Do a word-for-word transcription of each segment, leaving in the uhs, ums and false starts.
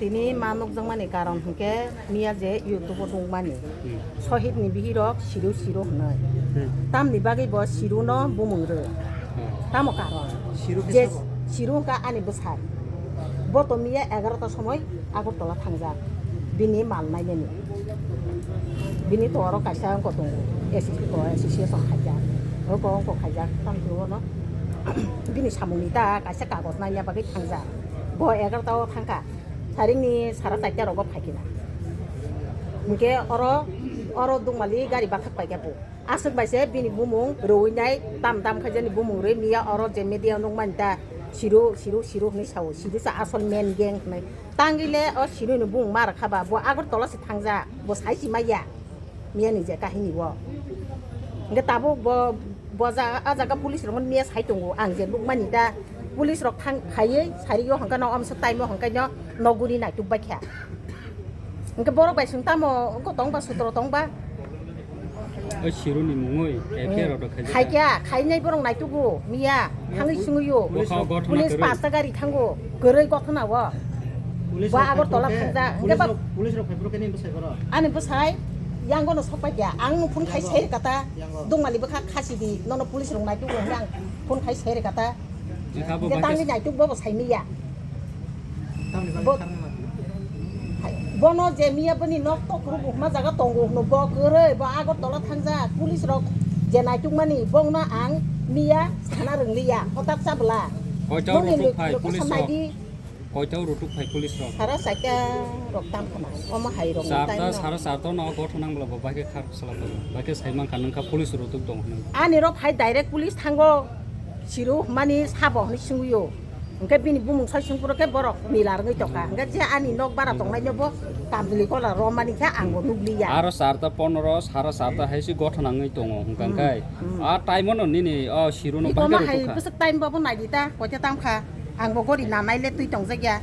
Tini ma nukjakmani karon hwnkhe miya je YouTube o nukmani. Hmm. Sohit ni bihirok siru siru hwnwi. Hmm. Tamni bagwi bo siru no bumung rw. Hmm. Tamo karon. Siru khe je sabo? Siru hwnkha ani bwsai. Bo to miya egarota somoi Agartala thangjak. Bini mal nainani. Bini to oro kaisa wngkha tongo. S S P ko association khaijak. Oro ko wngkha khaijak. Tamni ulo no bini samung ni ta kaisa kagoj naina bagwi thangjak. Bo egarota o thangkha. Saringni sara chaita rogo phaikhe na. Hwnkhe oro, oro Dukmali gari bathak paikha bo. Aswk bai se bini bumung rwui nai tam tam khaijani bumung rwi miya oro je media nukmani ta siru, siru, siru hwnwi sao. Siru sa asol main gang hwnwi. Tangwi le o siru ni bumung ma rwkha ba bo Agartala se thangjak. Bo sai si maya. Miya ni je kahini o. Hwnkhe tabuk bo, bo ja-, a jaga police rok miya sai tongo. Ang je nukmani ta police rok thang phaiwi sari o hwnkhe no omsok time o hwnkhe no noguri naituk bai kha. Hwnkhe borok bai swng tamo wngkha tong ba sutro tong ba. O siru ni mungwi F I R order khaijak. Khaikya, khainai borok naitugo miya. Thangwi sungwi o. Police rok. Police pasta gari thango. Kwrwi gothona o. Police rok Agartala thangjak. Hwnkhe ba police rok phai borok khe nini bwsai borok? Ani bwsai yango no sokpai kya. Ang no phone khai sai kata. Yango. Dukmali bwkha khasi di. Nono police rok naituk rok ang phone khai sai kata. Hwnkhe tangwi naituk bo bo sai miya. Tamni bagwi kharna ma? Bono je miya bini nok tokhro buhma jaga tongo hwno bo kwrwi bo Agartala thangjak police rok je naituk mani bongno ang miya sana rwngliya hotak chabla. Koita boni rutuk phai police rok? Naidi. Koita rutuk phai police rok? Sara chaita rok tam khana. Omo hai rok. Charta, sara charta no gothon nang bla bo bai khe khar sala bai khe sai man kha nang kha police rutuk tong hwnwi. Ani rok phai direct police thango siru mani sabo hwnwi sungwi o. Hwnkhe bini bumung soi sung phuru khe borok mila rwngwi tongkha. Hwnkhe je ani nok bara tongnaino bo Kamjili kola romani khe ang bo nukliya. Aro charta pondro, sara charta hai se gothon nangwi tongo hwnkha khe. Hmm. A time no nini o siru no iko bahai ma hai rwkha. Bwswk time bo bo naidi ta, koita tam kha. Ang bo gori nanai le twi tongjakya.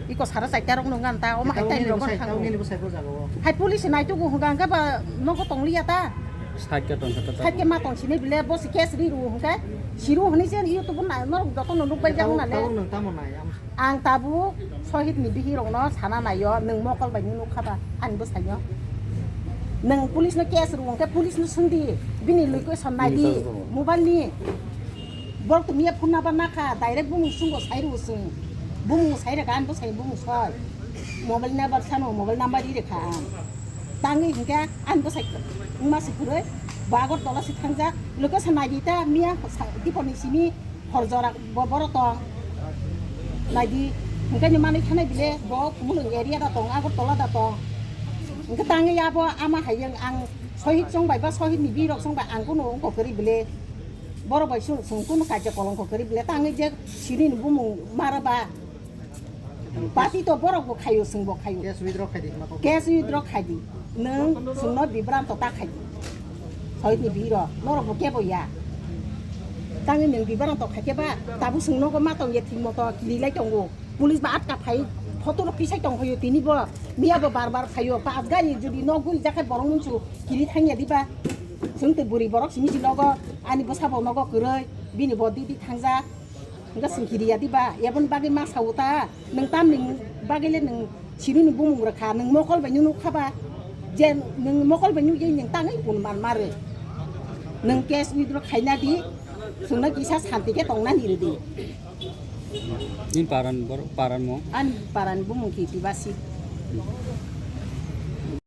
Iko sara chaita rok nung gan ta, omo hai time rok nini bwsai, nini bwsai bo jaga o. Hai police nai tugu hwnkha khe ba nogo tongliya ta. Side khe tongkha ta. Side khe ma tong sini bile bo se case ri ru hwnkhe. Siru hwnwi se YouTube na norok joto no nukbai jak na le. Tabuk nwng tamo nai? Ang tabuk Sohit ni bihirokno sana naio, nwng mokol bai nukha ba ani bwsaino. Nwng police no case rw hwnkhe police no swngdi, bini location naidi, mobile ni. Borok to miya phone number nakha, direct bumung sungo sai rw swng. Bumung sai rwkha ani bwsai bumung soi. Mobile number sano, mobile number ri rwkha ang. Tangwi hwnkhe ani bwsai wngma se kwrwi, bo Agartala se thangjak, location naidi ta miya sa-, dipor ni simi. Hor jora bo boro tong. Naidi, hwnkhe ni manwi thanai bile bo Khumulwng area da tong, Agartala da tong. Hwnkhe tangwi abo ama hai ang Sohit chong bai ba Sohit ni birok chong bai ang kunu wngkha kwrwi bile. Borok bai sung, sung kunu kaisa kolongkho kwrwi bile. Tangwi je siri ni bumung mara ba. Party to borok bo khaio, chwng bo khaio. Case withdraw khai di, ma kok. Case withdraw khai di. Nwng chwngno bibranto ta khai di. Sohit ni biro, norok bo kebo ya. Tangwi nwng bibranto khai khe ba, tabuk chwng nogo ma tong ya thik moto kiri lai tongo. Police ba atka phai, photo rok pisai tong phaio tini bo. Miya bo bar bar phaio, pas gari jodi nok guri jakhai borok mungsu kiri thang ya diba. Chwng tei bwrwi borok simi si nogo, ani bwsa bo nogo kwrwi, bini bo didi thangjak. Hwnkhe chwng kiriya diba, eboni bagwi ma sao ta, nwng tamni bagwi le nwng siruni bumung rwkha, nwng mokol bai nukha ba, je nwng mokol bai nukya nwng tangwi bun man ma rw. Nwng case withdraw khaina di, chwngno kisa santi khe tongnani rw di. Nini paran borok, paran mo? Ani paran bumung Kirti Basi.